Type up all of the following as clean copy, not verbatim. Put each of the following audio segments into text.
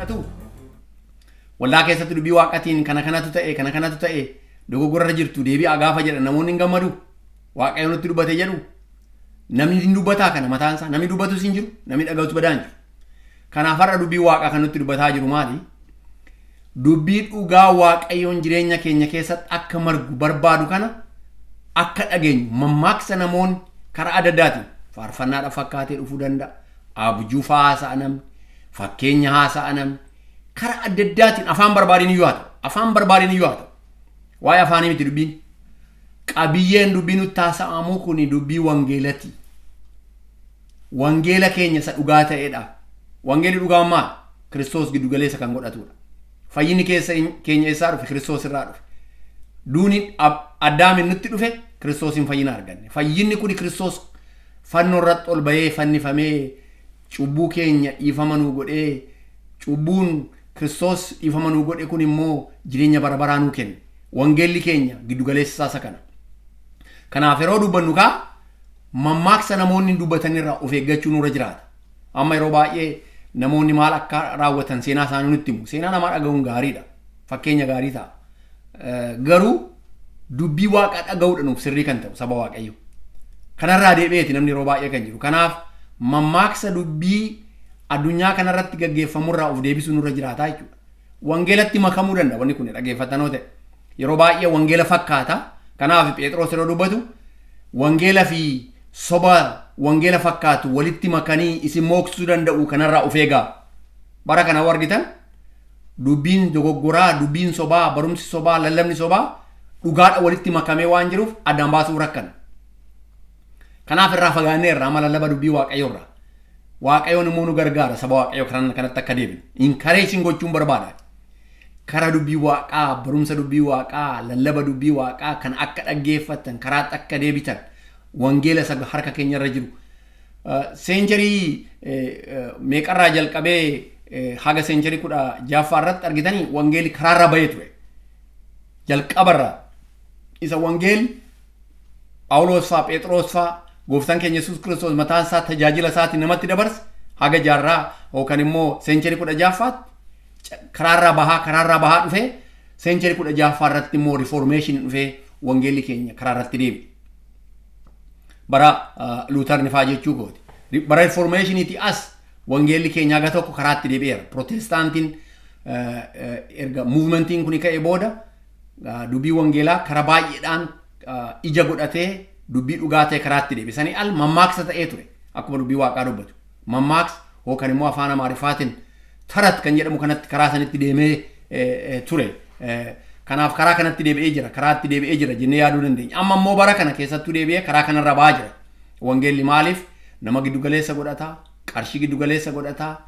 Fudhatu. Waldaa keessatti dubbii Waaqatiin kana kanatu ta'e, kana kanatu ta'e, dogoggorarra jirtu, deebi'aa gaafa jedhan namoonni hin gammadu. Waaqayyo nutti dubbate jedhu. Namni hin dubbataa kana mataan isaa, namni dubbatus hin jiru, namni dhaga'utus badaa hin jiru. Kanaaf har'a dubbii Waaqaa kan nutti dubbataa jiru maali? Dubbii dhugaa Waaqayyoon jireenya keenya keessatti akka margu barbaadu kana akka dhageenyu, mammaaksa namoonni karaa adda addaatiin faarfannaadha fakkaatee dhufuu danda'a. Abjuu fa'aa haasa'a namni, fakkeenya haasa'a namni, karaa adda addaatiin afaan barbaadeen iyyuu haa ta'u, afaan barbaadeen iyyuu haa ta'u. Waa'ee afaanii miti dubbiin. Qabiyyeen dubbii nutti haasa'amu kun dubbii wangeelati. Wangeela keenya isa dhugaa ta'edha. Wangeelli dhugaan maal? Kiristoos giddugaleessa kan godhatudha. Fayyinni keessa keenya eessaa dhufe? Kiristoos irraa dhufe. Duuni Addaamin nutti dhufe, Kiristoosiin fayyina arganne. Fayyinni kun Kiristoos fannoo irratti ol bahee fannifamee cubbuu keenya dhiifama nuu godhee, cubbuun Kiristoos dhiifama nuu godhe kun immoo jireenya bara baraa nuu kenne. Wangeelli keenya giddugaleessa isaa isa kana. Kanaaf yeroo dubbannu kaa mammaaksa namoonni dubbatan irraa of eeggachuu nurra jiraata. Amma yeroo baay'ee namoonni maal akka raawwatan seenaa isaanii nutti himu. Seenaa namaa dhaga'uun gaariidha. Fakkeenya gaarii ta'a. Garuu dubbii Waaqaa dhaga'uudha nuuf sirrii kan ta'u, saba Waaqayyo. Kanarraa deebi'eeti namni yeroo baay'ee kan jiru. Kanaaf mammaaksa dubbii addunyaa kanarratti gaggeeffamurraa of deebisuu nurra jiraataa jechuudha. Wangeelatti makamuu danda'a wanni kun dhaggeeffatanoo ta'e. Yeroo baay'ee wangeela fakkaata. Kanaaf Phexros yeroo dubbatu, wangeela fi soba wangeela fakkaatu walitti makanii isin mooksuu danda'u, kanarraa of eegaa. Bara kana yoo argitan dubbiin dogoggoraa, dubbiin sobaa, barumsi sobaa, lallabni sobaa dhugaadha walitti makamee waan jiruuf addaan baasuuf rakkan. Kanaaf irraa fagaannee irraa amma lallaba dubbii Waaqayyoo irraa. Waaqayyoon immoo nu gargaara saba Waaqayyoo kanatti akka deebinu. Encouraging gochuun barbaada. Kara dubbii Waaqaa, barumsa dubbii Waaqaa, lallaba dubbii Waaqaa kan akka dhaggeeffattan, karaatti akka deebitan, wangeela isa harka keenya irra jiru. Century meeqarraa jalqabee haga century 16ffaa irratti argitanii wangeelli karaarra bahee ture. Jalqabarraa isa wangeelli Phaawulos faa, Phexros faa, gooftaan keenya Yesuus Kiristoos mataan isaa tajaajila isaatiin namatti dabarse haga jaarraa yookaan immoo century 16ffaatti karaarraa bahaa dhufee, century 16ffaa irratti immoo Reformation dhufee wangeelli keenya karaa irratti deebi'e. Bara Luutarni faa jechuu kooti. Bara Reformationiiti as wangeelli keenya haga tokko karaatti deebi'eera. Protestaantiin erga movementiin kun ka'e booda dubbii wangeelaa karaa baay'eedhaan ija godhatee dubbii dhugaa ta'e karaatti deebi'e. Sanii al mammaaksa ta'ee ture akkuma dubbii Waaqaa dubbatu. Mammaaksa yookaan immoo afaan Amaariffaatiin tarat kan jedhamu kanatti karaa sanitti deemee ture. Kanaaf karaa kanatti deebi'ee jira, karaatti deebi'ee jira jennee yaaduu dandeenya. Amma immoo bara kana keessattuu deebi'ee karaa kanarra ba'aa jira. Wangeelli maaliif nama giddugaleessa godhataa, qarshii giddugaleessa godhataa,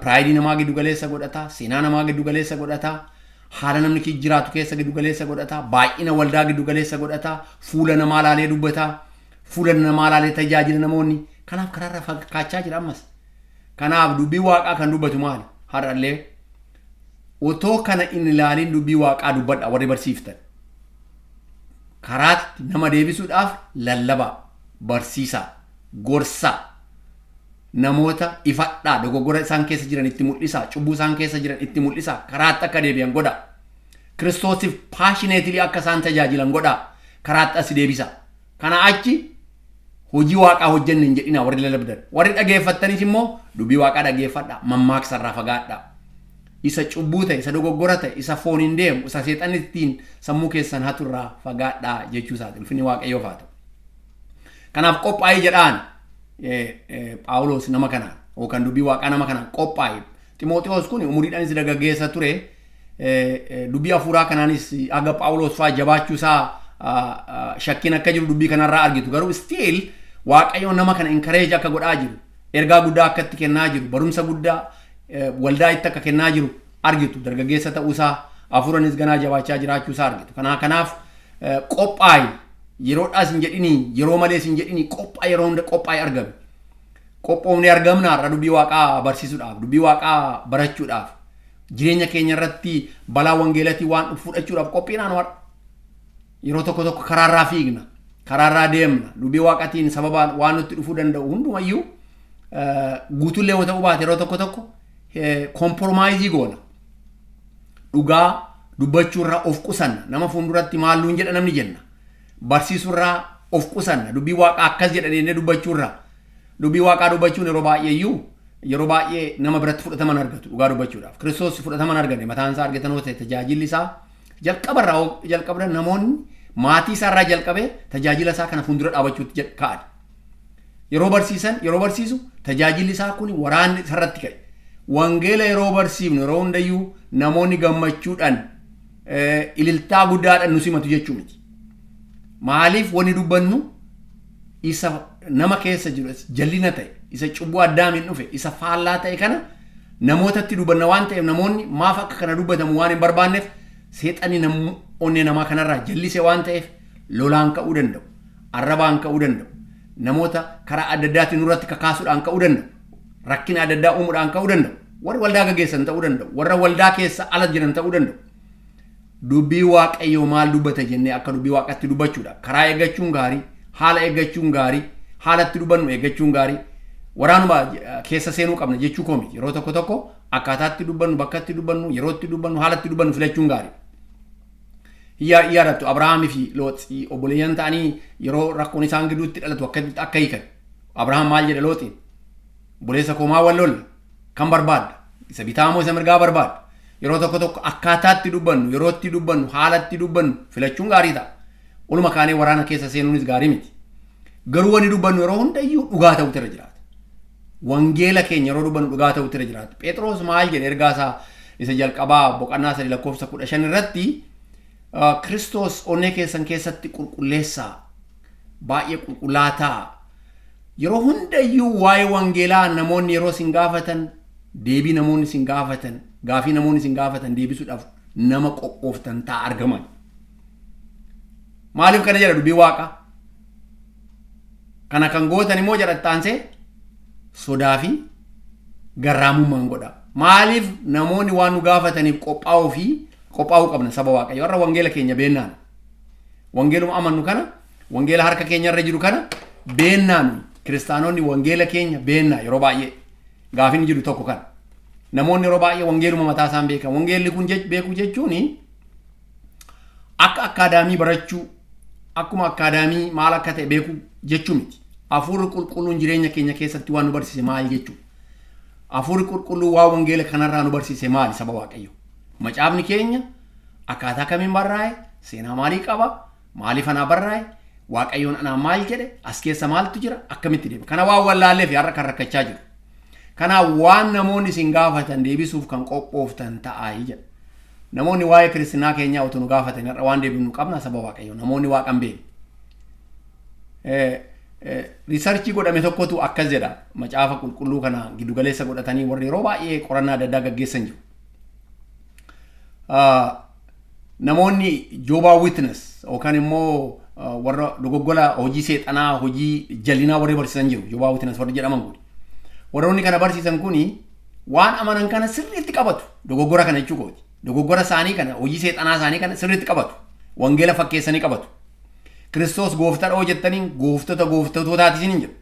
pride namaa giddugaleessa godhataa, seenaa namaa giddugaleessa godhataa, haala namni jiraatu keessa giddugaleessa godhataa, baay'ina waldaa giddugaleessa godhataa, fuula namaa laalee dubbataa, fuula namaa laalee tajaajila namoonni. Kanaaf karaarra fakkaachaa jira ammas. Kanaaf dubbii Waaqaa kan dubbatu maali? Har'allee otoo kana hin ilaalin dubbii Waaqaa dubbadha warri barsiiftan. Karaatti nama deebisuudhaaf lallabaa, barsiisaa, gorsaa, namoota ifadhaa, dogoggora isaan keessa jiran itti mul'isaa, cubbuu isaan keessa jiran itti mul'isaa, karaatti akka deebi'an godhaa. Kiristoosiif passionately akka isaan tajaajilan godhaa, karaatti as deebisaa. Kana achi hojii Waaqaa hojjenne hin jedhina warri lallabdan. Warri dhageeffattanis immoo dubbii Waaqaa dhageeffadhaa, mammaaksa irraa fagaadhaa. Isa cubbuu ta'e, isa dogoggora ta'e, isa foon hin deemu, isa seexanni ittiin sammuu keessan hatu irraa fagaadhaa jechuu isaati. Ulfinni Waaqayyoof haa ta'u. Kanaaf qophaa'ii jedhaan Phaawulos nama kanaan yookaan dubbii Waaqaa nama kanaan qophaa'e. Ximooxiyoos kun umuriidhaanis dargaggeessa ture. Dubbii hafuuraa kanaanis haga Phaawulos fa'aa jabaachuu isaa shakkiin akka jiru dubbii kanarraa argitu. Garuu still Waaqayyo nama kana encourage akka godhaa jiru, ergaa guddaa akka itti kennaa jiru, barumsa guddaa waldaa itti akka kennaa jiru argitu. Dargaggeessa ta'uusaa, hafuuranis ganaa jabaachaa jiraachuu isaa argitu. Kanaaf qophaa'i, yeroodhaas hin jedhini, yeroo malees hin jedhini, qophaa'i, yeroo hunda qophaa'i argame. Qophoofnee argamna har'a dubbii Waaqaa barsiisuudhaaf, dubbii Waaqaa barachuudhaaf, jireenya keenya irratti balaa wangeelatii waan dhufu fudhachuudhaaf qophiidhaan har'a. Yeroo tokko tokko karaarraa fiigna, karaarraa deemna, dubbii Waaqatiin sababa waan nutti dhufuu danda'u hundumayyuu guutuullee yoo ta'uu baate yeroo tokko tokko Compromise goona. Dhugaa dubbachuurraa of qusanna. Nama fuulduratti maalluun jedha namni jenna. Barsiisuurraa of qusanna. Dubbii Waaqaa akkas jedha jennee dubbachuurraa. Dubbii Waaqaa dubbachuun yeroo baay'eeyyuu, yeroo baay'ee nama biratti fudhataman argatu dhugaa dubbachuudhaaf. Kiristoos fudhataman arganne mataan isaa argatan yoo ta'e, tajaajilli isaa jalqabarraa jalqabra namoonni maatii isaarraa jalqabee tajaajila isaa kana fuuldura dhaabachuutti ka'an. Yeroo barsiisan, yeroo barsiisu, tajaajilli isaa kun waraanni isarratti ka'e. Wangeela yeroo barsiifnu yeroo hundayyuu namoonni gammachuudhaan, ililtaa guddaadhaan nu simatu jechuu miti. Maaliif? Wanni dubbannu isa nama keessa jiru, jallina ta'e, isa cubbuu Addaamiin dhufe, isa faallaa ta'e kana namootatti dubbanna waan ta'eef, namoonni maaf akka kana dubbatamu waan hin barbaanneef, seexanni onnee namaa kanarraa jallise waan ta'eef, lolaan ka'uu danda'u, arrabaan ka'uu danda'u, namoota karaa adda addaatiin nurratti kakaasuudhaan ka'uu danda'u, rakkina adda addaa uumuudhaan ka'uu danda'u, warra waldaa gaggeessan ta'uu danda'u, warra waldaa keessa ala jiran ta'uu danda'u. Dubbii Waaqayyoo maal dubbata jennee akka dubbii Waaqatti dubbachuudha. Karaa eeggachuun gaarii, haala eeggachuun gaarii, haalatti dubbannu eeggachuun gaarii. Waraanuma keessa seenuu qabna jechuu koo miti. Yeroo tokko tokko akkaataatti dubbannu, bakkatti dubbannu, yerootti dubbannu, haalatti dubbannu filachuun gaarii. Yaadattu, Abrahaamii fi Looxi obboleeyyan ta'anii yeroo rakkoon isaan gidduutti dhalatu akkamitti akka hiikan. Abrahaam maal jedhe Looxiin? "Obboleessa koo, maa wal lolla? Kan barbaadda? Isa bitaa moo isa mirgaa barbaadda?" Yeroo tokko tokko akkaataatti dubbannu, yerootti dubbannu, haalatti dubbannu filachuun gaarii ta'a. Oluma kaanee waraana keessa seenuunis gaarii miti. Garuu wanni dubbannu yeroo hundayyuu dhugaa ta'utu irra jiraata. Wangeela keenya yeroo dubbannu dhugaa ta'utu irra jiraata. Phexros maal jedhe? Ergaa isaa isa jalqabaa boqonnaa 3 lakkoofsa 15 irratti, "Kiristoos onnee keessan keessatti qulqulleessaa, baay'ee qulqullaa ta'a. Yeroo hundayyuu waa'ee wangeelaa namoonni yeroo isin gaafatan, deebii namoonni isin gaafatan, gaafii namoonni isin gaafatan deebisuudhaaf nama qophooftan ta'a argaman." Maaliif kana jedha dubbii Waaqaa? "Kana kan gootan immoo," jedha taansee, "sodaa fi garraamummaan godha." Maaliif? Namoonni waan nu gaafataniif qophaa'uu fi qophaa'uu qabna, saba Waaqayyo. Warra wangeela keenya beennaan. Wangeeluma amannu kana, wangeela harka keenya irra jiru kana beennaan, kiristaanonni wangeela keenya beennaa yeroo baay'ee gaafiin jiru tokko kana. Namoonni yeroo baay'ee wangeeluma mataa isaan beekan. Wangeelli kun beekuu jechuun akka akkaadaamii barachuu, akkuma akkaadaamii maal akka ta'e beekuu jechuu miti. Hafuurri Qulqulluun jireenya keenya keessatti waan nu barsiise maal jechuudha? Hafuurri Qulqulluun waan wangeela kanarraa nu barsiise maali, saba Waaqayyo? Macaafni keenya akkaataa kamiin barraa'e? Seenaa maalii qaba? Maaliif anaa barraa'e? Waaqayyoon anaa maal jedhe? As keessa maaltu jira? Akkamitti deema? Kana waan wallaalleef har'a kan rakkachaa jiru. Kanaaf waan namoonni isin gaafatan deebisuuf kan qophooftan ta'aa jedha. Namoonni waa'ee kiristinaa keenyaa utuu nu gaafatan har'a waan deebifnu qabna, saba Waaqayyo? Namoonni Waaqa hin beekne. Research godhame tokkotu akkas jedha. Macaafa Qulqulluu kana giddugaleessa godhatanii warri yeroo baay'ee qorannaa adda addaa gaggeessan jiru. Namoonni Jehovah Witness yookaan immoo warra dogoggora hojii seexanaa, hojii jallinaa warri barsiisan jiru. Jehovah Witness warri jedhaman kun. Warroonni kana barsiisan kuni waan amanan kana sirriitti qabatu. Dogoggora kana jechuu kooti. Dogoggora isaanii kana, hojii seexanaa isaanii kana sirriitti qabatu. Wangeela fakkeessanii qabatu. Kiristoos gooftaadha hoo jettaniin, gooftota gooftotootaati isin hin jedhu.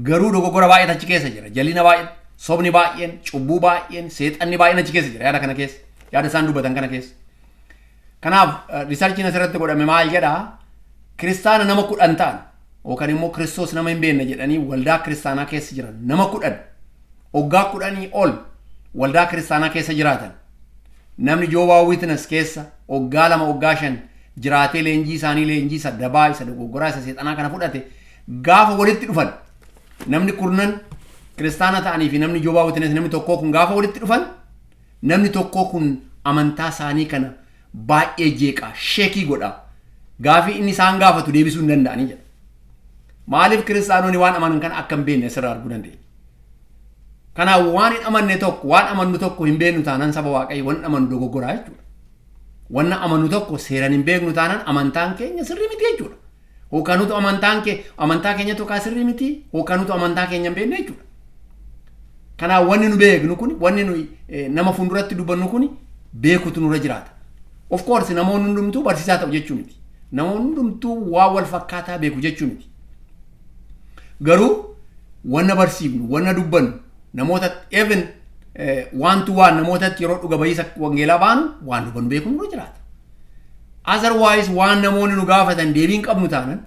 Garuu dogoggora baay'eetu achi keessa jira. Jallina baay'een, sobni baay'een, cubbuu baay'een, seexanni baay'een achi keessa jira yaada kana keessa. Yaada isaan dubbatan kana keessa. Kanaaf researchiin asirratti godhame maal jedhaa? Kiristaana nama 10 ta'an yookaan immoo Kiristoos nama hin beekne jedhanii waldaa kiristaanaa keessa jiran nama 10, waggaa 10 ol waldaa kiristaanaa keessa jiraatan, namni Jehovah Witness keessa waggaa 2, waggaa 5 jiraatee leenjii isaanii, leenjii isa dabaa, isa dogoggoraa, isa seexanaa kana fudhate gaafa walitti dhufan, namni kurnan kiristaana ta'anii fi namni Jehovah Witness namni tokkoo kun gaafa walitti dhufan, namni tokkoo kun amantaa isaanii kana baay'ee jeeqaa, shake godha. Gaafii inni isaan gaafatu deebisuu hin danda'anii jedha. Maaliif? Kiristaanonni waan amanan kana akka hin beekne asirraa arguu dandeenya. Kanaaf waan hin amanne tokko, waan amannu tokko hin beeknu taanaan, saba Waaqayyo, waan amannu dogoggoraa jechuudha. Wanna amannu tokko seeraan hin beeknu taanaan amantaan keenya sirrii miti jechuudha. Yookaan nutu amantaan kee amantaa keenya tokko sirrii miti, yookaan nutu amantaa keenya hin beekne jechuudha. Kanaaf wanni nu beeknu kun, wanni nu nama fuulduratti dubbannu kun beekutu nurra jiraata. Of course, namoonni hundumtuu barsiisaa ta'u jechuu miti. Namoonni hundumtuu waan wal fakkaataa beeku jechuu miti. Garuu wanna barsiifnu, wanna dubbannu namoota even Wantu waan namootatti yeroo dhuga bahiisa wangeelaa baanu waan dubbannu beekuun nurra jiraata. Otherwise, waan namoonni nu gaafatan deebii hin qabnu taanan,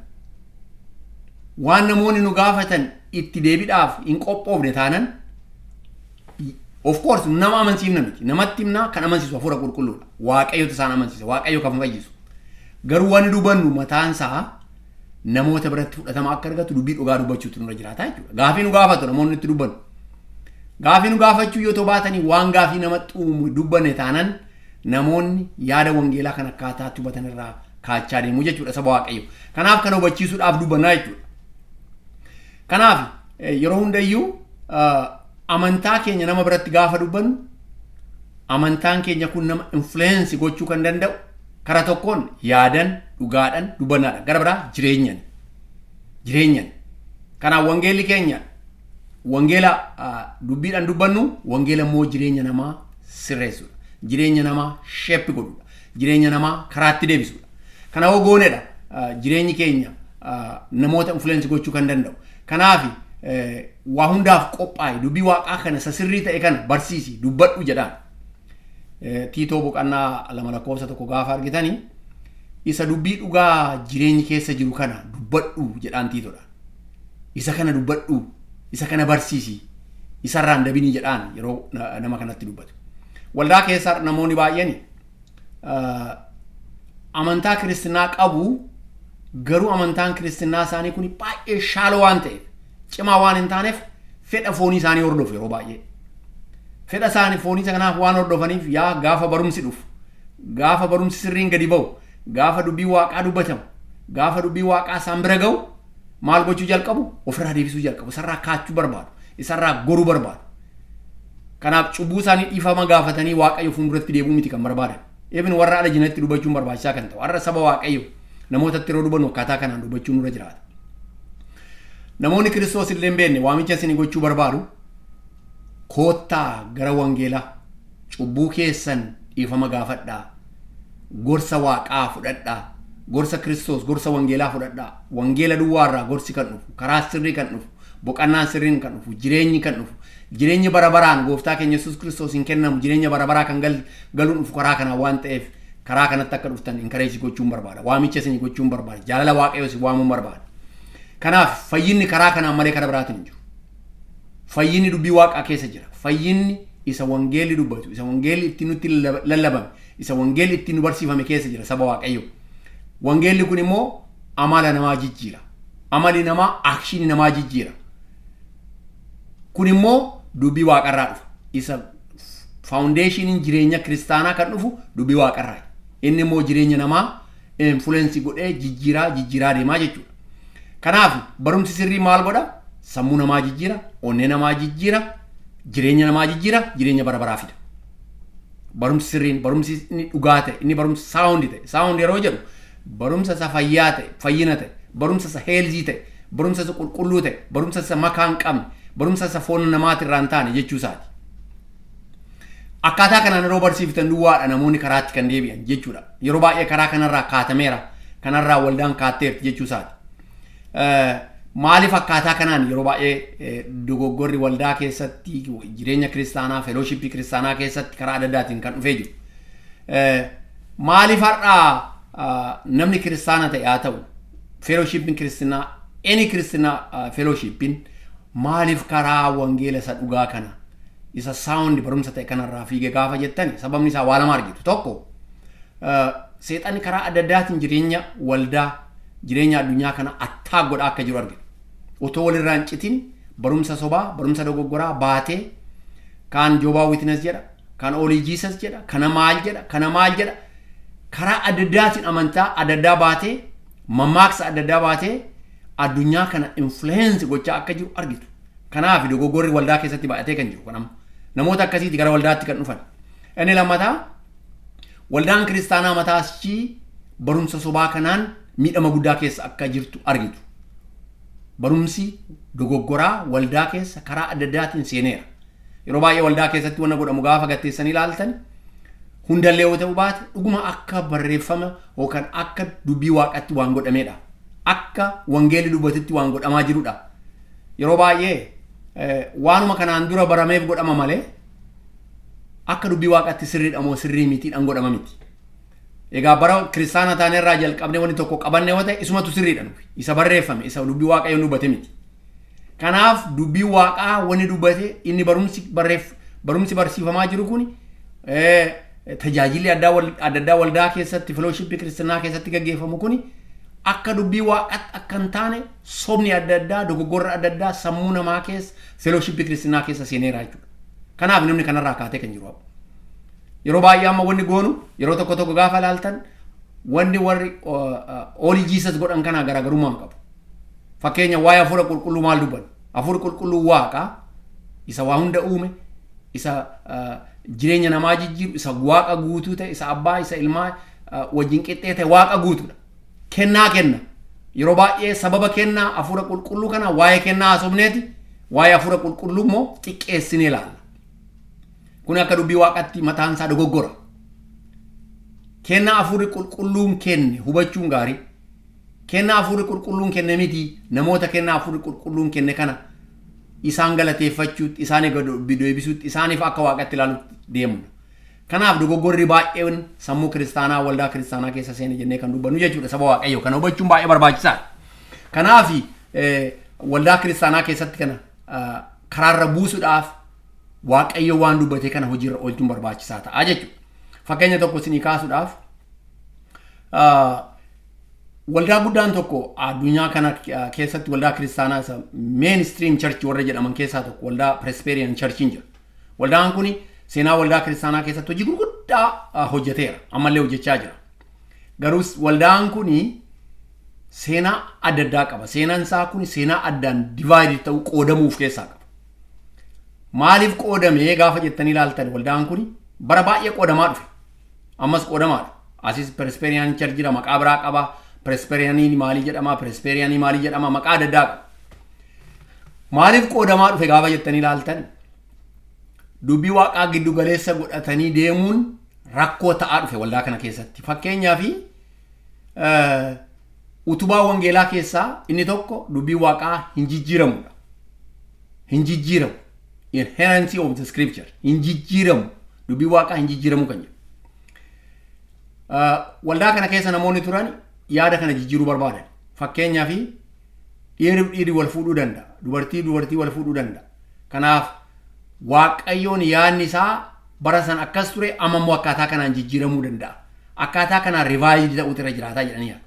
waan namoonni nu gaafatan itti deebiidhaaf hin qophoofne taanan, of course nama amansiifna miti. Namatti himnaa, kan amansiisu Hafuura Qulqulluudha. Waaqayyotu isaan amansiisa. Waaqayyo kan fayyisu. Garuu wanni dubbannu mataan isaa namoota biratti fudhatama akka argatu dubbii dhugaa dubbachuutu nurra jiraata jechuudha. Gaafii nu gaafatu namoonni itti dubbannu. Gaafii nu gaafachuu yoo ta'u baatanii, waan gaafii namatti uumu dubbanne taanan, namoonni yaada wangeelaa kan akkaataatti hubatan irraa kaachaa deemu jechuudha, saba Waaqayyo. Kanaaf kana hubachiisuudhaaf dubbannaa jechuudha. Kanaaf yeroo hundayyuu amantaa keenya nama biratti gaafa dubbannu, amantaan keenya kun nama influence gochuu kan danda'u karaa tokkoon yaadan dhugaadhaan dubbannaadha. Gara biraa jireenyan. Jireenyan. Kanaaf wangeelli keenya wangeela dubbiidhaan dubbannu, wangeela immoo jireenya namaa sirreessudha. Jireenya namaa shape godhudha. Jireenya namaa karaatti deebisudha. Kana hoo goonedha jireenyi keenya namoota influence gochuu kan danda'u. Kanaaf waa hundaaf qophaa'e, dubbii Waaqaa kana isa sirrii ta'e kana barsiisi, dubbadhu jedhaan. Tiitoo boqonnaa 2 lakkoofsa 1 gaafa argitanii, isa dubbii dhugaa jireenyi keessa jiru kana dubbadhu jedhaan Tiitoodhaan. Isa kana dubbadhu, isa kana barsiisi, isarraan dabinii jedhaan yeroo nama kanatti dubbatu. Waldaa keessa namoonni baay'een amantaa Kiristinaa qabu, garuu amantaan Kiristinaa isaanii kun baay'ee shallow waan ta'eef, cimaa waan hin taaneef, fedha foonii isaanii hordofu yeroo baay'ee. Fedha isaanii foonii kanaaf waan hordofaniif, yaa gaafa barumsi dhufu, gaafa barumsi sirriin gadi ba'u, gaafa dubbii Waaqaa dubbatamu, gaafa dubbii Waaqaa isaan bira ga'u, maal gochuu jalqabu? Ofirraa deebisuu jalqabu. Isarraa kaachuu barbaadu. Isarraa goruu barbaadu. Kanaaf cubbuu isaanii dhiifama gaafatanii Waaqayyo fuulduratti deebi'uu miti kan barbaadan. Even warra ala jinatti dubbachuun barbaachisaa kan ta'u. Har'a saba Waaqayyo namootatti yeroo dubbannu akkaataa kanaan dubbachuun nurra jiraata. Namoonni Kiristoos illee hin beekne waamicha isin gochuu barbaadu: koottaa gara wangeelaa, cubbuu keessan dhiifama gaafadhaa, gorsa Waaqaa fudhadhaa, gorsa Kiristoos, gorsa wangeelaa fudhadhaa. Wangeela duwwaarraa gorsi kan dhufu, karaa sirrii kan dhufu, boqannaan sirriin kan dhufu, jireenyi kan dhufu, jireenyi bara baraan gooftaa keenya Yesuus Kiristoos hin kennamu, jireenya bara baraa kan galuun dhufu karaa kanaa waan ta'eef, karaa kanatti akka dhuftan encourage gochuun barbaada. Waamicha isin gochuun barbaada. Jaalala Waaqayyoo isin waamuun barbaada. Kanaaf fayyinni karaa kanaan malee karaa biraatiin hin jiru. Fayyinni dubbii Waaqaa keessa jira. Fayyinni isa wangeelli dubbatu, isa wangeelli itti nutti lallabame, isa wangeelli itti nu barsiifame keessa jira, saba Waaqayyo. Wangeelli kun immoo amala namaa jijjiira. Amali namaa action namaa jijjiira. Kun immoo dubbii Waaqarraa dhufa. Isa foundationiin jireenya Kiristaanaa kan dhufu dubbii Waaqarraa. Inni immoo jireenya namaa influence godhee jijjiiraa jijjiiraa deemaa jechuudha. Kanaaf barumsi sirrii maal godha? Sammuu namaa jijjiira, onnee namaa jijjiira, jireenya namaa jijjiira, jireenya bara baraa fida. Barumsi sirriin, barumsi inni dhugaa ta'e, inni barumsa sound ta'e, sound yeroo jedhu barumsa isa fayyaa ta'e, fayyina ta'e, barumsa isa healthy ta'e, barumsa isa qulqulluu ta'e, barumsa isa makaa hin qabne, barumsa isa foon namaatirraa hin taane jechuu isaati. Akkaataa kanaan yeroo barsiiftan duwwaadha namoonni karaatti kan deebi'an jechuudha. Yeroo baay'ee karaa kanarraa kaatameera, kanarraa waldaan kaatteerti jechuu isaati. Maaliif akkaataa kanaan yeroo baay'ee dogoggorri waldaa keessatti, jireenya Kiristaanaa, fellowship Kiristaanaa keessatti karaa adda addaatiin kan dhufee jiru? Maaliif har'aa namni Kiristaana ta'e haa ta'u, fellowshipiin Kiristinaa, any Kiristinaa fellowshipiin maaliif karaa wangeela isa dhugaa kana, isa sound barumsa ta'e kanarraa fiige gaafa jettani, sababni isaa waa lama argitu. Tokko, seexanni karaa adda addaatiin jireenya waldaa, jireenya addunyaa kana attaa godhaa akka jiru argina. Otoo walirraa hin citin barumsa sobaa, barumsa dogoggoraa baatee, kaan Jehovah Witness jedha, kaan Only Jesus jedha, kana maal jedha, kana maal jedha, karaa adda addaatiin amantaa adda addaa baatee, mammaaksa adda addaa baatee addunyaa kana influence gochaa akka jiru argitu. Kanaaf dogoggorri waldaa keessatti baay'atee kan jiru kanama. Namoota akkasiiti gara waldaatti kan dhufan. Inni lammataa, waldaan Kiristaanaa mataa ishii barumsa sobaa kanaan miidhama guddaa keessa akka jirtu argitu. Barumsi dogoggoraa waldaa keessa karaa adda addaatiin seeneera. Yeroo baay'ee waldaa keessatti wanna godhamu gaafa gatteessanii ilaaltan, hundallee yoo ta'u baate, dhuguma akka barreeffama yookaan akka dubbii Waaqatti waan godhamedha. Akka wangeelli dubbatutti waan godhamaa jirudha. Yeroo baay'ee waanuma kanaan dura barameef godhama malee Akka dubbii waaqaatti sirriidha moo sirrii mitiidhaan godhama miti. Egaa bara kiristaana taanerraa jalqabnee wanni tokko qabanne yoo ta'e isumatu sirriidha nufi. Isa barreeffame, isa dubbii waaqayyoon dubbate miti. Kanaaf dubbii waaqaa wanni dubbate inni barumsi barreef barumsi barsiifamaa jiru kun, tajaajilli adda addaa waldaa keessatti, fellowshipii kiristaanaa keessatti gaggeeffamu kun akka dubbii waaqaatti akka hin taane, sobni adda addaa, dogoggorra adda addaa sammuu namaa keessa, fellowshipii kiristaanaa keessa seeneera jechuudha. Kanaaf namni kanarraa kaatee kan jiru. Yeroo baay'ee amma wanni goonu, yeroo tokko tokko gaafa ilaaltan, wanni warri Only Jesus godhan kanaa garaagarummaa hin qabu. Fakkeenya, waa'ee hafuura qulqulluu maal dubbannu? Hafuurri qulqulluu waaqa isa waa hunda uume, isa jireenya namaa jijjiiru, isa waaqa guutuu ta'e, isa abbaa, isa ilmaa wajjin qixxee ta'e, waaqa guutuudha. Kennaa kenna. Yeroo baay'ee sababa kennaa hafuura qulqulluu kana waa'ee kennaa haasofneeti waa'ee hafuura qulqulluu immoo xiqqeessinee ilaalla. Kun akka dubbii waaqatti mataan isaa dogoggora. Kennaa hafuurri qulqulluun kenne hubachuun gaarii. Kennaa hafuurri qulqulluun kenne miti, namoota kennaa hafuurri qulqulluun kenne kana isaan galateeffachuutti, isaan deebisuutti, isaaniif akka waaqatti ilaalutti deemna. Kanaaf dogoggorri baay'een sammuu kiristaanaa, waldaa kiristaanaa keessa seene jennee kan dubbannu jechuudha, saba waaqayyo. Kana hubachuun baay'ee barbaachisaadha. Kanaaf waldaa kiristaanaa keessatti kana karaarra buusuudhaaf waaqayyo waan dubbate kana hojiirra oolchuun barbaachisaa ta'a jechuudha. Fakkeenya tokko isinii kaasuudhaaf, waldaa guddaan tokko addunyaa kana keessatti, waldaa kiristaanaa isa mainstream church warra jedhaman keessaa tokko, waldaa Presbyterian Churchiin jira. Waldaan kun seenaa waldaa kiristaanaa keessatti hojii gurguddaa hojjeteera. Ammallee hojjechaa jira. Garuu waldaan kun seenaa adda addaa qaba. Seenaan isaa kun seenaa addaan divide ta'uu, qoodamuuf keessaa qaba. Maaliif qoodamee gaafa jettanii ilaaltan, waldaan kun bara baay'ee qoodamaa dhufe. Ammas qoodamaadha. Asis Presbyterian Church jira, maqaa biraa qaba. Presbyterianii maalii jedhama, Presbyterianii maalii jedhama, maqaa adda addaa qaba. Maaliif qoodamaa dhufe gaafa jettanii ilaaltan, dubbii waaqaa giddu galeessa godhatanii deemuun rakkoo ta'aa dhufe waldaa kana keessatti. Fakkeenyaaf, utubaa wangeelaa keessaa inni tokko dubbii waaqaa hin jijjiiramudha. Hin jijjiiramu. Inerrancy of the scripture. Hin jijjiiramu. Dubbii waaqaa hin jijjiiramu kan jedhu. Waldaa kana keessa namoonni turan yaada kana jijjiiruu barbaadan. Fakkeenyaaf, dhiirri dhiirri wal fuudhuu danda'a. Dubartii dubartii wal fuudhuu danda'a. Kanaaf waaqayyoon yaadni isaa bara san akkas ture, amma immoo akkaataa kanaan jijjiiramuu danda'a. Akkaataa kanaan revised ta'uutu irra jiraataa jedhanii yaadu.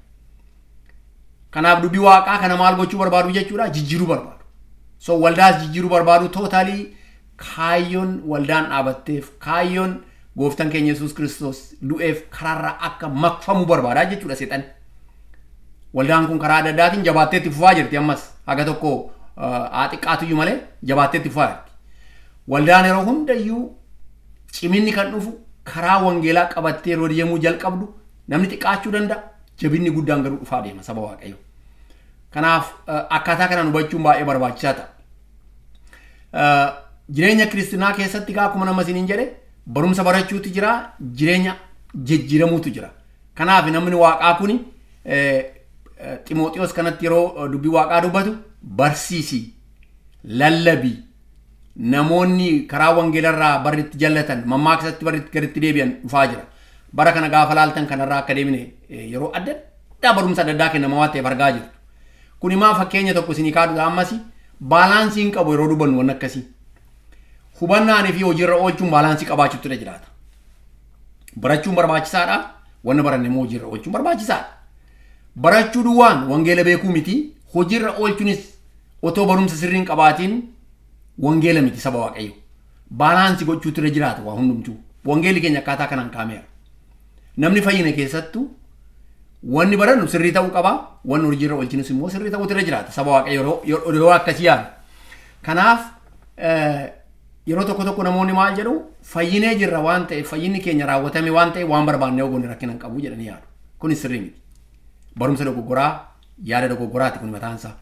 Kanaaf dubbii waaqaa kana maal gochuu barbaadu jechuudha? Jijjiiruu barbaadu. So waldaas jijjiiruu barbaadu. Totally kaayyoon waldaan dhaabatteef, kaayyoon gooftaan keenya Yesuus Kiristoos du'eef karaarraa akka maqfamu barbaadaa jechuudha seexan. Waldaan kun karaa adda addaatiin jabaattee itti fufaa jirti. Ammas haga tokko haa xiqqaatuyyuu malee jabaattee itti fufaa jirti. Waldaan yeroo hundayyuu ciminni kan dhufu karaa wangeelaa qabattee yeroo deemuu jalqabdu namni xiqqaachuu danda'a. Jabinni guddaan garuu dhufaa deema, saba waaqayyo. Kanaaf akkaataa kanaan hubachuun baay'ee barbaachisaa ta'a. Jireenya kiristinaa keessatti gaa akkuma nama isiniin jedhe, barumsa barachuutu jira, jireenya jijjiiramuutu jira. Kanaaf namni waaqaa kuni Ximooxiyoos kanatti yeroo dubbii waaqaa dubbatu, barsiisi, lallabi, namoonni karaa wangeelarraa barri itti jallatan, mammaaksatti barri itti gaditti deebi'an dhufaa jira. Bara kana gaafa laaltan kanarraa akka deemine yeroo adda addaa barumsa adda addaa kennamaa waan ta'eef argaa jirtu. Kuni maa fakkeenya tokko isinii kaadudha. Ammas balance hin qabu yeroo dubbannu waan akkasii. Hubannaanii fi hojiirra oolchuun balance qabaachuutu irra jiraata. Barachuun barbaachisaadha. Wanna baranne immoo hojiirra oolchuun barbaachisaadha. Barachuu duwwaan wangeela beekuu miti. Hojiirra oolchuunis otoo barumsa sirrii hin qabaatiin wangeela miti, saba waaqayyo. Balance gochuutu irra jiraata waa hundumtuu. Wangeelli keenya akkaataa kanaan kaameera. Namni fayyine keessattuu wanni barannu sirrii ta'uu qaba. Wanni hojiirra oolchinus immoo sirrii ta'uutu irra jiraata. Saba waaqayyo, yeroo akkasii yaadu. Kanaaf yeroo tokko tokko namoonni maal jedhu? Fayyinee jirra waan ta'eef, fayyinni keenya raawwatame waan ta'eef, waan barbaanne ogoonni rakkina hin qabu jedhanii yaadu. Kunis sirrii miti. Barumsa dogoggoraa, yaada dogoggoraati kun mataan isaa.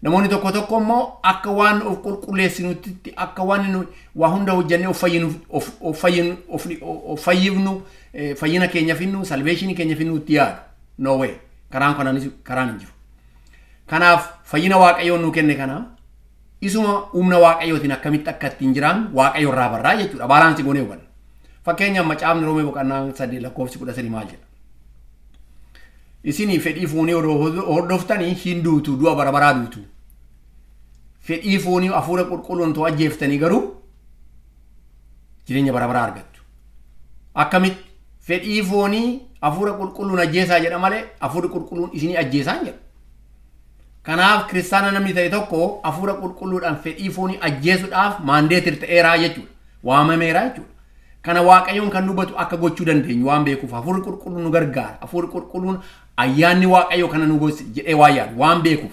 Namoonni tokko tokko immoo akka waan of qulqulleessinutti, akka waan nu waa hunda hojjennee of fayyinu, of fayyinu, of fayyifnu, fayyina keenya finnu, salvation keenya finnu itti yaadu. No way. Karaan kanaanis karaan hin jiru. Kanaaf fayyina waaqayyoon nuu kenne kana isuma humna waaqayyootiin akkamitti akka ittiin jiraannu waaqayyo irraa barraa jechuudha. Balance goonee hubanna. Fakkeenyaaf, Macaafni Roomee boqonnaa 8 lakkoofsi 13 maal jedha? Isinii fedhii foonii hordoftanii hin duutu, du'a bara baraa duutu. Fedhii foonii hafuura qulqulluun too ajjeeftanii garuu jireenya bara baraa argattu. Akkamitti fedhii foonii hafuura qulqulluun ajjeesaa jedha malee hafuurri qulqulluun isinii ajjeesaa hin jedhu. Kanaaf kiristaana namni ta'e tokko hafuura qulqulluudhaan fedhii foonii ajjeesuudhaaf mandated ta'eeraa jechuudha. Waamameeraa jechuudha. Kana Waaqayyoon kan dubbatu akka gochuu dandeenyu waan beekuuf hafuurri qulqulluun nu gargaara. Hafuurri qulqulluun, ayyaanni Waaqayyoo kana nu gosi jedhee waan yaadu waan beekuuf.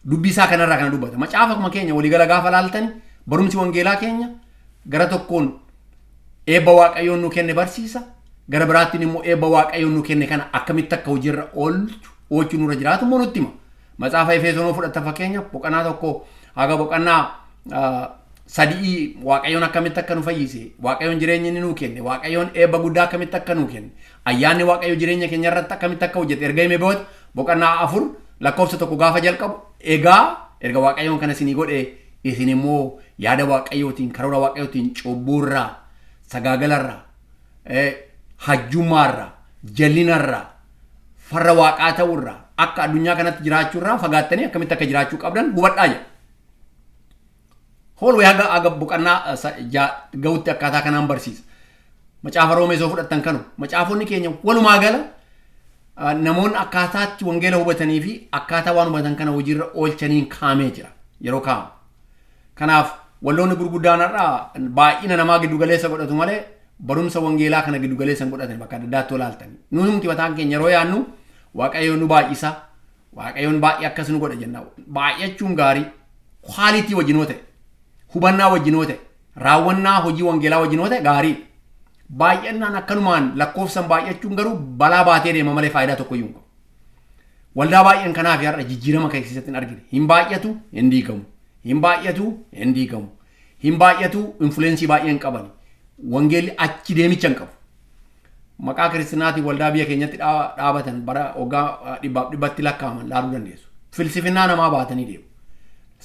Dubbii isaa kanarraa kana dubbata. Macaafa akkuma keenya waliigala gaafa laaltani, barumsi wangeelaa keenya gara tokkoon eebba Waaqayyoon nu kenne barsiisa. Gara biraattiin immoo eebba Waaqayyoon nu kenne kana akkamitti akka hojiirra oolchu oolchuu nurra jiraatu immoo nutti hima. Macaafa Efesoonoo fudhatta, fakkeenya boqonnaa 1 haga boqonnaa 3, Waaqayyoon akkamitti akka nu fayyise, Waaqayyoon jireenya inni nuu kenne, Waaqayyoon eebba guddaa akkamitti akka nuu kenne, ayyaanni Waaqayyo jireenya keenya irratti akkamitti akka hojjete erga hime booda, boqonnaa 4 lakkoofsa 1 gaafa jalqabu, "Egaa erga Waaqayyoon kana isinii godhe, isin immoo yaada Waaqayyootiin, karoora Waaqayyootiin cubbuurraa, sagaagalarraa, hajjummaarraa, jallinarraa, farra Waaqaa ta'urraa, akka addunyaa kanatti jiraachuurraa fagaattanii akkamitti akka jiraachuu qabdan hubadhaa" jedha. Hoolwee haga boqonnaa ga'utti akkaataa kanaan barsiisa. Macaafa Roomee soo fudhattan kanu, macaafonni keenya walumaa gala namoonni akkaataatti wangeela hubatanii fi akkaataa waan hubatan kana hojiirra oolchaniin kaa'amee jira yeroo kaa'amu. Kanaaf walloonni gurguddaan har'aa baay'ina namaa giddu galeessa godhatu malee barumsa wangeelaa kana giddu galeessa hin godhatan bakka adda addaatti olaaltan. Nuti mataan keenya yeroo yaadnu, Waaqayyoon nu baay'isa, Waaqayyoon baay'ee akkas nu godha jenna. Baay'achuun gaarii quality wajjin yoo ta'e, hubannaa wajjin yoo ta'e, raawwannaa hojii wangeelaa wajjin yoo ta'e gaarii. Baay'annaan akkanumaan lakkoofsan baay'achuun garuu balaa baatee deema malee faayidaa tokko iyyuu hin qabu. Waldaa baay'een kanaaf har'a jijjiirama keessatti hin argine. Hin baay'atu, hin diigamu. Hin baay'atu, hin diigamu. Hin baay'atu, influence baay'ee hin qaban. Wangeelli achi deemicha hin qabu. Maqaa kiristinaatiin waldaa biyya keenyatti dhaabatan bara waggaa dhibbaaf dhibbatti lakkaa'aman laaluu dandeessu. Filsifinnaa namaa baatanii deemu.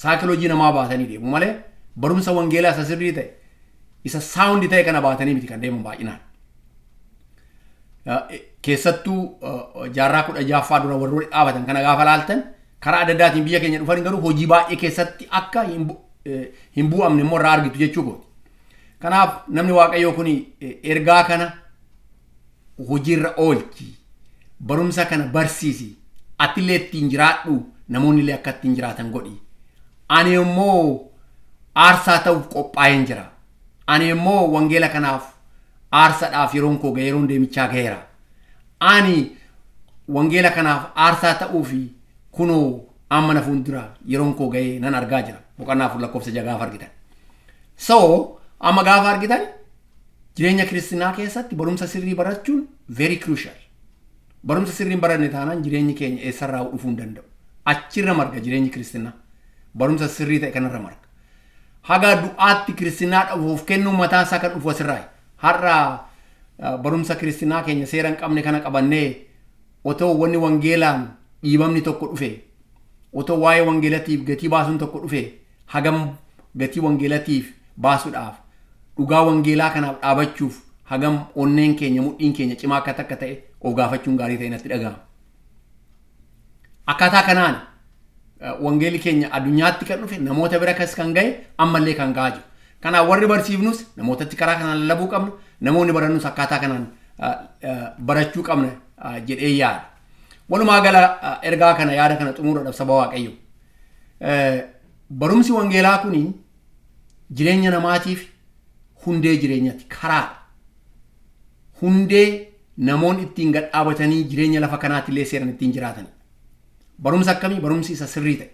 Saayikoloojii namaa baatanii deemu malee barumsa wangeelaa isa sirrii ta'e, isa sound ta'e kana baatanii miti kan deeman baay'inaan. Keessattuu jaarraa 16ffaa dura warroonni dhaabatan kana gaafa laaltan, karaa adda addaatiin biyya keenya dhufan garuu hojii baay'ee keessatti akka hin bu'amne immoo irraa argitu jechuu kooti. Kanaaf namni Waaqayyoo kun ergaa kana hojiirra oolchi. Barumsa kana barsiisi. Atillee ittiin jiraadhu, namoonni illee akka ittiin jiraatan godhi. Ani immoo aarsaa ta'uuf qophaa'een jira. Ani immoo wangeela kanaaf aarsaadhaaf yeroon koo ga'e, yeroon deemichaa ga'eera. Ani wangeela kanaaf aarsaa ta'uu fi kunoo amma na fuuldura yeroon koo ga'ee nan argaa jira. Boqonnaa 4 lakkoofsa 6 gaafa argitan. So amma gaafa argitan, jireenya kiristinaa keessatti barumsa sirrii barachuun very crucial. Barumsa sirrii hin baranne taanaan jireenyi keenya eessarraa dhufuu hin danda'u. Achirra marga jireenyi kiristinaa. Barumsa sirrii ta'e kanarra marga. Haga du'aatti kiristinaa dhabuuf kennuun mataan isaa kan dhufu asirraa. Har'a barumsa kiristinaa keenya seera hin qabne kana qabannee otoo wanni wangeelaan dhiibamni tokko dhufe, otoo waa'ee wangeelatiif gatii baasuun tokko dhufe, hagam gatii wangeelatiif baasuudhaaf, dhugaa wangeelaa kanaaf dhaabachuuf hagam onneen keenya, mudhiin keenya cimaa akka takka ta'e of gaafachuun gaarii ta'e natti dhaga'ama. Akkaataa kanaan wangeelli keenya addunyaatti kan dhufe, namoota bira kas kan gahe, ammallee kan gahaa jiru. Kanaaf warri barsiifnus namootatti karaa kanaan lallabuu qabna, namoonni barannus akkaataa kanaan barachuu qabna jedhee yaada. Walumaa gala ergaa kana, yaada kana xumuruudhaaf, saba Waaqayyo. Barumsi wangeelaa kuni jireenya namaatiif hundee jireenyaati, karaadha. Hundee namoonni ittiin gad dhaabatanii jireenya lafa kanaatti illee seeran ittiin jiraatanidha. Barumsa akkamii? Barumsi isa sirrii ta'e.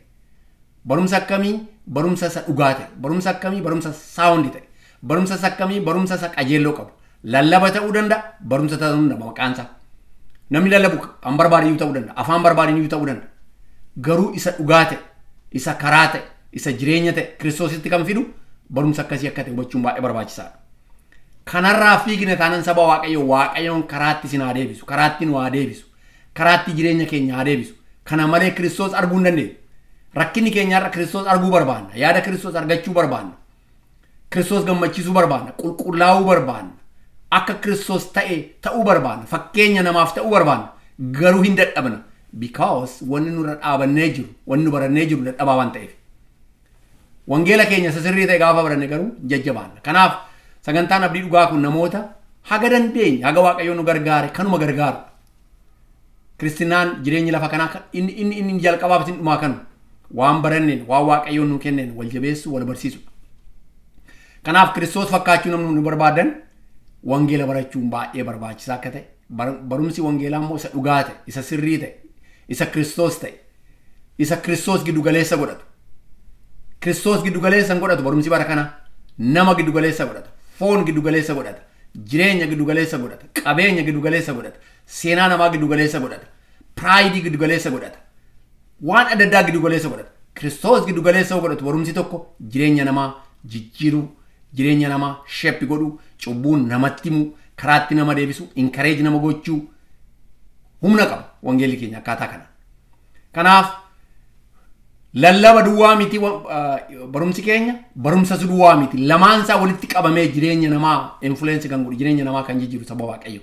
Barumsa akkamii? Barumsa isa dhugaa ta'e. Barumsa akkamii? Barumsa sound ta'e. Barumsa isa akkamii? Barumsa isa qajeelloo qabu. Lallaba ta'uu danda'a, barumsa ta'uu danda'a maqaan isaa. Namni lallabu kan barbaade iyyuu ta'uu danda'a, afaan barbaade iyyuu ta'uu danda'a. Garuu isa dhugaa ta'e, isa karaa ta'e, isa jireenya ta'e, Kiristoositti kan fidu barumsa akkasii akka ta'e hubachuun baay'ee barbaachisaadha. Kanarraa fiigne taanan, saba Waaqayyo, Waaqayyoon karaatti isin haa deebisu, karaatti nu haa deebisu, karaatti jireenya keenya haa deebisu. Kana malee Kiristoos arguu hin dandeenyu. Rakkinni keenya har'a Kiristoos arguu barbaanna. Yaada Kiristoos argachuu barbaanna. Kiristoos gammachiisuu barbaanna. Qulqullaa'uu barbaanna. Akka Kiristoos ta'e ta'uu barbaanna. Fakkeenya namaaf ta'uu barbaanna. Garuu hin dadhabna. Because wanni nurra dhaabannee jiru, wanni nu barannee jiru dadhabaa waan ta'eef. Wangeela keenya isa sirrii ta'e gaafa baranne garuu jajjabaanna. Kanaaf sagantaan Abdii Dhugaa kun namoota haga dandeenye, haga Waaqayyoon nu gargaare kanuma gargaaru. Kiristinaan jireenyi lafa kanaa inni jalqabaaf isin dhumaa kanu waan baranneen, waan Waaqayyoon nu kenneen wal jabeessu, wal barsiisu. Kanaaf Kiristoos fakkaachuu namni nu barbaadan wangeela barachuun baay'ee barbaachisaa akka ta'e, barumsi wangeelaa immoo isa dhugaa ta'e, isa sirrii ta'e, isa Kiristoos ta'e, isa Kiristoos giddu galeessa godhatu. Kiristoos giddu galeessa hin godhatu barumsi bara kana, nama giddu galeessa godhata, foon giddu galeessa godhata, jireenya giddu galeessa godhata, qabeenya giddu galeessa godhata, seenaa namaa giddu galeessa godhata, pride giddu galeessa godhata, waan adda addaa giddu galeessa godhata. Kiristoos giddu galeessa godhatu barumsi tokko jireenya namaa jijjiiruu, jireenya namaa shape godhuu, cubbuun namatti himuu, karaatti nama deebisu, encourage nama gochuu humna qaba wangeelli keenya akkaataa kana. Kanaaf lallaba duwwaa miti, barumsi keenya barumsa duwwaa miti, lamaan isaa walitti qabamee jireenya namaa influence kan godhu, jireenya namaa kan jijjiiru saba Waaqayyo.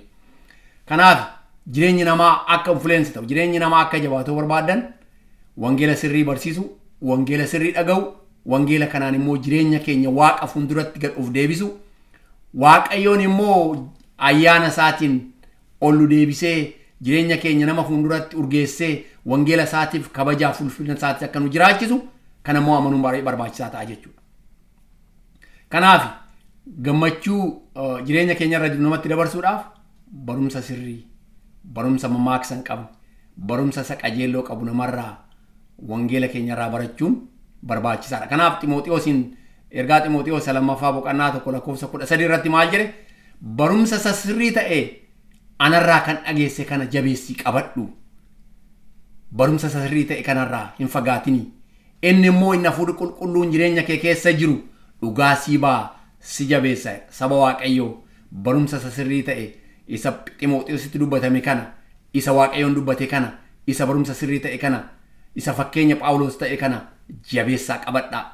Kanaaf jireenyi namaa akka influence ta'u, jireenyi namaa akka jabaatu barbaadan wangeela sirrii barsiisu, wangeela sirrii dhaga'u, wangeela kanaan immoo jireenya keenya Waaqa fuulduratti gad of deebisu, Waaqayyoon immoo ayyaana isaatiin ol nu deebisee jireenya keenya nama fuulduratti urgeessee wangeela isaatiif kabajaaf ulfina isaatiif akka nu jiraachisu kana immoo amanuun baay'ee barbaachisaa ta'a jechuudha. Kanaaf gammachuu jireenya keenya irra jiru namatti dabarsuudhaaf barumsa sirrii, barumsa mammaaksa hin qabne, barumsa isa qajeelloo qabu namarraa wangeela keenya irraa barachuun barbaachisaadha. Kanaaf Ximooxiyoosiin ergaa Ximooxiyoos lammaffaa boqonnaa 1 lakkoofsa 13 irratti maal jedhe? Barumsa isa sirrii ta'e anarraa kan dhageesse kana jabeessii qabadhu. Barumsa isa sirrii ta'e kanarraa hin fagaatinii. Inni immoo inni hafuurri qulqulluun jireenya kee keessa jiru dhugaa sii ba'a, si jabeessa. Saba Waaqayyoo, barumsa isa sirrii ta'e isa Ximooxiyoositti dubbatame kana, isa Waaqayyoon dubbate kana, isa barumsa sirrii ta'e kana, isa fakkeenya Phaawulos ta'e kana jabeessaa qabadhaa.